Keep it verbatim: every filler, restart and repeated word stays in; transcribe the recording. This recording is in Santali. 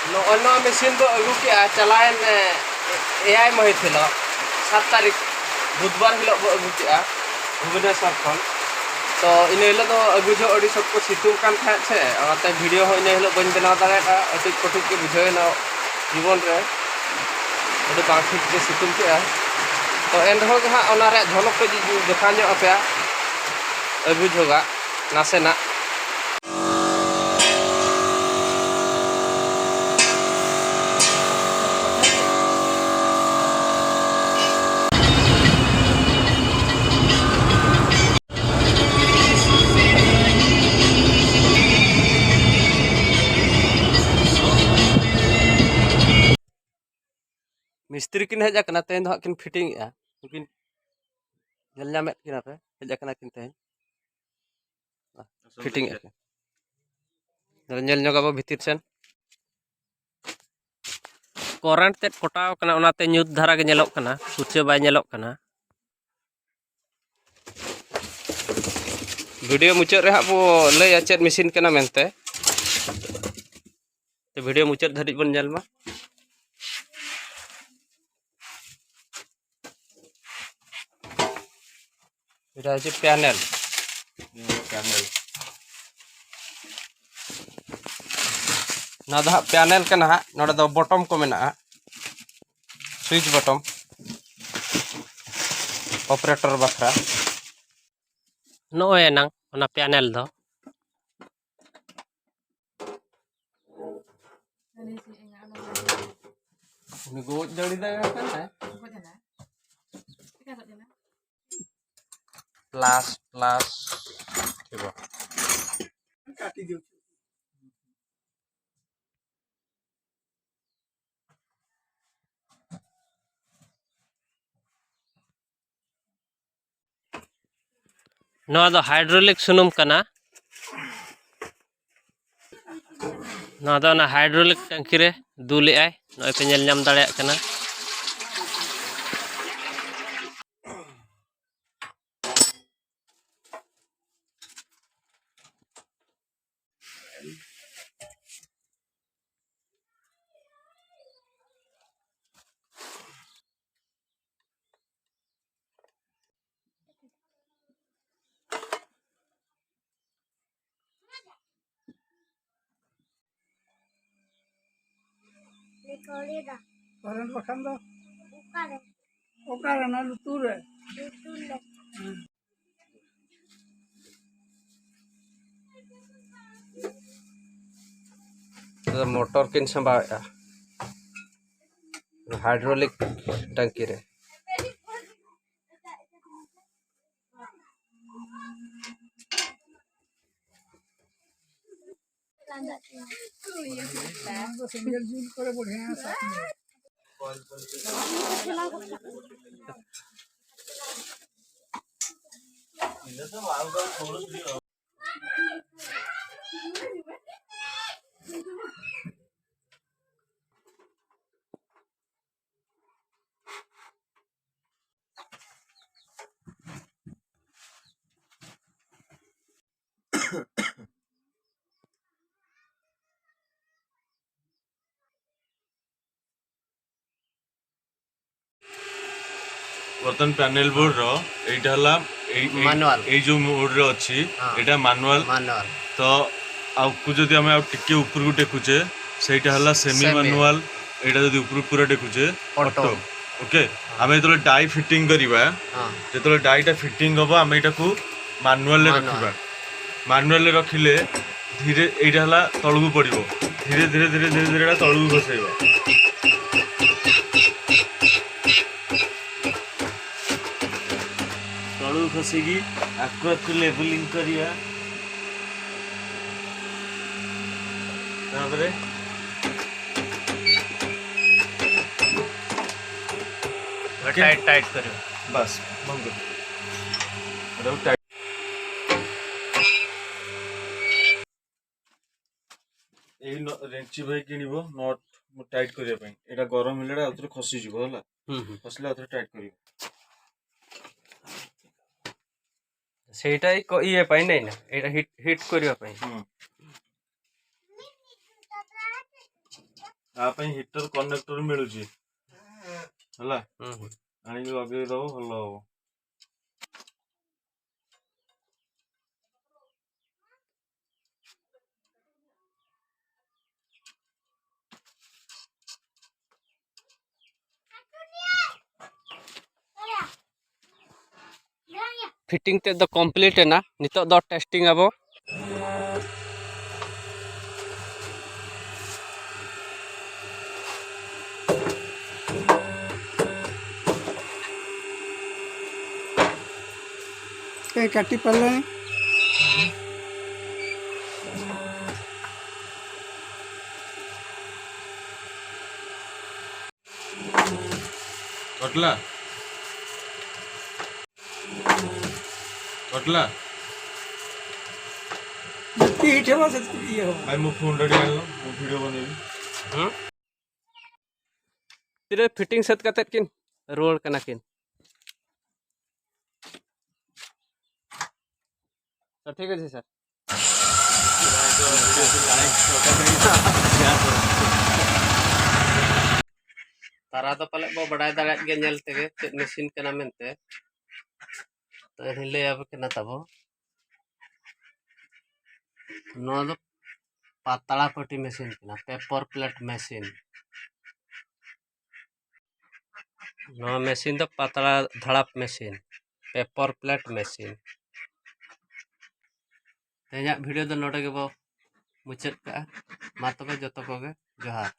ᱱᱚᱜᱼᱚᱭ ᱱᱚᱣᱟ ᱢᱮᱥᱤᱱ ᱵᱚ ᱟᱹᱜᱩ ᱠᱮᱜᱼᱟ ᱪᱟᱞᱟᱣᱮᱱ, ᱮ, ᱮᱭᱟᱭ ᱢᱟᱹᱦᱤᱛ ᱦᱤᱞᱳᱜ, ᱥᱟᱛ ᱛᱟᱹᱨᱤᱠᱷ ᱵᱩᱫᱷᱵᱟᱨ ᱦᱤᱞᱳᱜ ᱵᱚ ᱟᱹᱜᱩ ᱠᱮᱜᱼᱟ ᱵᱷᱩᱵᱽᱱᱮᱥᱚᱨ ᱠᱷᱚᱱ᱾ ᱛᱚ ᱤᱱᱟᱹ ᱦᱤᱞᱳᱜ ᱫᱚ ᱟᱹᱜᱩ ᱡᱚᱦᱚᱜ ᱟᱹᱰᱤ ᱥᱚᱠᱛᱚ ᱥᱤᱛᱩᱝ ᱠᱟᱱ ᱛᱟᱦᱮᱸᱫ ᱥᱮ, ᱚᱱᱟᱛᱮ ᱵᱷᱤᱰᱤᱭᱳ ᱦᱚᱸ ᱤᱱᱟᱹ ᱦᱤᱞᱳᱜ ᱵᱟᱹᱧ ᱵᱮᱱᱟᱣ ᱫᱟᱲᱮᱭᱟᱫᱼᱟ᱾ ᱟᱹᱴᱩᱡ ᱯᱟᱹᱴᱩᱡ ᱜᱮ ᱵᱩᱡᱷᱟᱹᱣ ᱮᱱᱟ ᱡᱤᱵᱚᱱ ᱨᱮ, ᱟᱹᱰᱤ ᱵᱟᱝ ᱴᱷᱤᱠ ᱜᱮ ᱥᱤᱛᱩᱝ ᱠᱮᱜᱼᱟ᱾ ᱛᱚ ᱮᱱ ᱨᱮᱦᱚᱸ ᱜᱮ ᱦᱟᱸᱜ ᱚᱱᱟ ᱨᱮᱭᱟᱜ ᱡᱷᱚᱞᱚᱠ ᱠᱟᱹᱡ ᱫᱮᱠᱷᱟᱣ ᱧᱚᱜ ᱟᱯᱮᱭᱟ, ᱟᱹᱜᱩ ᱡᱚᱦᱚᱜᱟᱜ ᱱᱟᱥᱮᱱᱟᱜ᱾ ᱢᱤᱥᱛᱨᱤ ᱠᱤᱱ ᱦᱮᱡ ᱟᱠᱟᱱᱟ, ᱛᱮᱦᱮᱧ ᱫᱚ ᱦᱟᱸᱜ ᱠᱤᱱ ᱯᱷᱤᱴᱤᱝ ᱮᱜᱼᱟ᱾ ᱩᱱᱠᱤᱱ ᱧᱮᱞ ᱧᱟᱢᱮᱫ ᱠᱤᱱᱟ ᱯᱮ, ᱦᱮᱡ ᱟᱠᱟᱱᱟ ᱠᱤᱱ ᱛᱮᱦᱮᱧ᱾ ᱯᱷᱤᱴᱤᱝ ᱮᱜᱼᱟ ᱠᱤᱱ᱾ ᱧᱮᱞ ᱧᱚᱜ ᱟᱵᱚ ᱵᱷᱤᱛᱤᱨ ᱥᱮᱱ᱾ ᱠᱚᱨᱮᱱᱴ ᱛᱮᱫ ᱠᱚᱴᱟᱣ ᱠᱟᱱᱟ, ᱚᱱᱟᱛᱮ ᱧᱩᱛ ᱫᱷᱟᱨᱟ ᱜᱮ ᱧᱮᱞᱚᱜ ᱠᱟᱱᱟ, ᱯᱷᱩᱨᱪᱟᱹ ᱵᱟᱭ ᱧᱮᱞᱚᱜ ᱠᱟᱱᱟ᱾ ᱵᱷᱤᱰᱤᱭᱳ ᱢᱩᱪᱟᱹᱫ ᱨᱮ ᱦᱟᱸᱜ ᱵᱚ ᱞᱟᱹᱭᱟ ᱪᱮᱫ ᱢᱮᱥᱤᱱ ᱠᱟᱱᱟ ᱢᱮᱱᱛᱮ᱾ ᱛᱚ ᱵᱷᱤᱰᱤᱭᱳ ᱢᱩᱪᱟᱹᱫ ᱫᱷᱟᱹᱨᱤᱡ ᱵᱚᱱ ᱧᱮᱞ ᱢᱟ᱾ এটা হচ্ছে প্যানেল। প্যানেল। ᱱᱚᱣᱟ ᱫᱚ ᱦᱟᱸᱜ ᱯᱮᱱᱮᱞ ᱠᱟᱱᱟ ᱦᱟᱸᱜ᱾ ᱱᱚᱰᱮ ᱫᱚ ᱵᱚᱴᱚᱢ ᱠᱚ ᱢᱮᱱᱟᱜᱼᱟ, ᱥᱩᱭᱤᱪ ᱵᱚᱴᱚᱢ, ᱚᱯᱟᱨᱮᱴᱚᱨ ᱵᱟᱠᱷᱨᱟ᱾ ᱱᱚᱜᱼᱚᱭ ᱮᱱᱟᱝ ᱚᱱᱟ ᱯᱮᱱᱮᱞ ᱫᱚ᱾ ᱩᱱᱤ ᱜᱚᱡ ᱫᱟᱲᱮ ᱫᱟᱭ ᱠᱟᱱᱟ᱾ ᱯᱞᱟᱥ, ᱯᱞᱟᱥ ᱛᱷᱤᱵᱚ᱾ ᱱᱚᱣᱟ ᱫᱚ ᱦᱟᱭᱰᱨᱳᱞᱤᱠ ᱥᱩᱱᱩᱢ ᱠᱟᱱᱟ᱾ ᱱᱚᱣᱟ ᱫᱚ ᱚᱱᱟ ᱦᱟᱭᱰᱨᱳᱞᱤᱠ ᱴᱟᱝᱠᱤ ᱨᱮ ᱫᱩᱞᱮᱜᱼᱟᱭ, ᱱᱚᱜᱼᱚᱭ ᱯᱮ ᱧᱮᱞ ᱧᱟᱢ ᱫᱟᱲᱮᱭᱟᱜ ᱠᱟᱱᱟ᱾ ᱠᱚᱨᱮᱱᱴ ᱵᱟᱠᱷᱟᱱ ᱫᱚ ᱚᱠᱟᱨᱮ? ᱚᱠᱟᱨᱮ? ᱚᱱᱟ ᱞᱩᱛᱩᱨ ᱨᱮ᱾ ᱞᱩᱛᱩᱨ ᱨᱮ᱾ ᱢᱚᱴᱚᱨ ᱠᱤᱱ ᱥᱟᱢᱵᱟᱣᱮᱫᱼᱟ ᱦᱟᱭᱰᱨᱳᱞᱤᱠ ᱴᱟᱝᱠᱤ ᱨᱮ᱾ ବର୍ତ୍ତମାନ ପ୍ୟାନେଲ ବୋର୍ଡର ଏଇଟା ହେଲା ଏଇ ଏଇ- ମାନୁଆଲ। ଏଇ ଯୋଉ ମୋଡରେ ଅଛି, ହଁ। ଏଇଟା ମାନୁଆଲ। ମାନୁଆଲ। ତ ଆଉକୁ ଯଦି ଆମେ ଆଉ ଟିକେ ଉପରକୁ ଟେକୁଛେ, ସେଇଟା ହେଲା ସେମି ସେମି। ମାନୁଆଲ। ଏଇଟା ଯଦି ଉପରକୁ ପୁରା ଟେକୁଛେ, ଅଟୋ। ଅଟୋ। ଓକେ। ଆମେ ଯେତେବେଳେ ଡାଇ ଫିଟିଂ କରିବା, ହଁ। ଯେତେବେଳେ ଡାଇଟା ଫିଟିଂ ହବ, ଆମେ ଏଇଟାକୁ ମାନୁଆଲରେ ମାନୁଆଲ। ରଖିବା। ମାନୁଆଲରେ ରଖିଲେ ଧୀରେ, ଏଇଟା ହେଲା ତଳକୁ ପଡ଼ିବ। ଧୀରେ ଧୀରେ ଧୀରେ ଧୀରେ ଧୀରେ ଏଇଟା ତଳକୁ ଖସେଇବ। ତଳକୁ ଖସେଇକି ଆକୁ ଆକୁ ଲେବୁଲିଂ କରିବା। ତାପରେ ଓକେ। ଟାଇଟ୍ ଟାଇଟ୍ କରିବ। ବାସ୍, ବନ୍ଦ କର। ଏଟାକୁ ଟାଇଟ୍। ଏଇ ନ- ରେଞ୍ଚି ଭାଇ କିଣିବ ନଟ୍ ଟାଇଟ୍ କରିବା ପାଇଁ। ଏଇଟା ଗରମ ହେଲେ ଏଇଟା ଆଉଥରେ ଖସିଯିବ, ହେଲା? ହୁଁ, ହୁଁ। ଖସିଲେ ଆଉଥରେ ଟାଇଟ୍ କରିବ। ସେଇଟା ହିଁ କ- ଇଏ ପାଇଁ ନାଇଁ ନା, ଏଇଟା ହିଟ୍ ହିଟ୍ କରିବା ପାଇଁ। ହୁଁ। ତା ପାଇଁ ହିଟର କନେକ୍ଟର ମିଳୁଛି, ହେଲା? ହୁଁ, ହୁଁ। ଆଣିକି ଲଗେଇଦବ, ଭଲ ହବ। ᱯᱷᱤᱴᱤᱝ ᱛᱮᱫ ᱫᱚ ᱠᱚᱢᱯᱞᱤᱴ ᱮᱱᱟ᱾ ᱱᱤᱛᱚᱜ ᱫᱚ ᱴᱮᱥᱴᱤᱝ ᱟᱵᱚ᱾ ᱠᱟᱹᱴᱤᱡ ᱯᱟᱞᱮ᱾ ᱠᱚᱴᱞᱟ᱾ ᱠᱚᱴᱞᱟ᱾ ᱯᱤᱴᱷᱟᱹ ᱢᱟ ᱥᱮ ᱤᱭᱟᱹ ᱦᱚᱸ᱾ ᱵᱷᱟᱭ, ᱢᱩ ᱯᱷᱳᱱ ᱨᱮᱰᱤ ᱟᱱᱞᱚ, ᱢᱩ ᱵᱷᱤᱰᱤᱭᱳ ᱵᱟᱱᱟᱣᱤᱧ᱾ ᱦᱩᱸ? ᱛᱤᱨᱮ ᱯᱷᱤᱴᱤᱝ ᱥᱮᱫ ᱠᱟᱛᱮᱫ ᱠᱤᱱ ᱨᱩᱣᱟᱹᱲ ᱠᱟᱱᱟ ᱠᱤᱱ᱾ ᱛᱚ ᱴᱷᱤᱠ ᱟᱪᱷᱮ ᱥᱟᱨ᱾ ᱛᱟᱨᱟ ᱫᱚ ᱯᱟᱞᱮᱫ ᱵᱚ ᱵᱟᱰᱟᱭ ᱫᱟᱲᱮᱭᱟᱜ ᱜᱮᱭᱟ ᱧᱮᱞ ᱛᱮᱜᱮ ᱪᱮᱫ ᱢᱮᱥᱤᱱ ᱠᱟᱱᱟ ᱢᱮᱱᱛᱮ᱾ ᱛᱚ ᱮᱱᱦᱚᱸᱧ ᱞᱟᱹᱭ ᱟᱯᱮ ᱠᱟᱱᱟ ᱛᱟᱵᱚ, ᱱᱚᱣᱟ ᱫᱚ ᱯᱟᱛᱲᱟ ᱯᱟᱹᱴᱤ ᱢᱮᱥᱤᱱ ᱠᱟᱱᱟ, ᱯᱮᱯᱟᱨ ᱯᱞᱮᱴ ᱢᱮᱥᱤᱱ᱾ ᱱᱚᱣᱟ ᱢᱮᱥᱤᱱ ᱫᱚ ᱯᱟᱛᱲᱟ ᱫᱷᱟᱲᱟᱯ ᱢᱮᱥᱤᱱ, ᱯᱮᱯᱟᱨ ᱯᱞᱮᱴ ᱢᱮᱥᱤᱱ᱾ ᱛᱮᱦᱮᱧᱟᱜ ᱵᱷᱤᱰᱤᱭᱳ ᱫᱚ ᱱᱚᱰᱮ ᱜᱮᱵᱚ ᱢᱩᱪᱟᱹᱫ ᱠᱟᱜᱼᱟ᱾ ᱢᱟ ᱛᱚᱵᱮ ᱡᱚᱛᱚ ᱠᱚᱜᱮ ᱡᱚᱦᱟᱨ᱾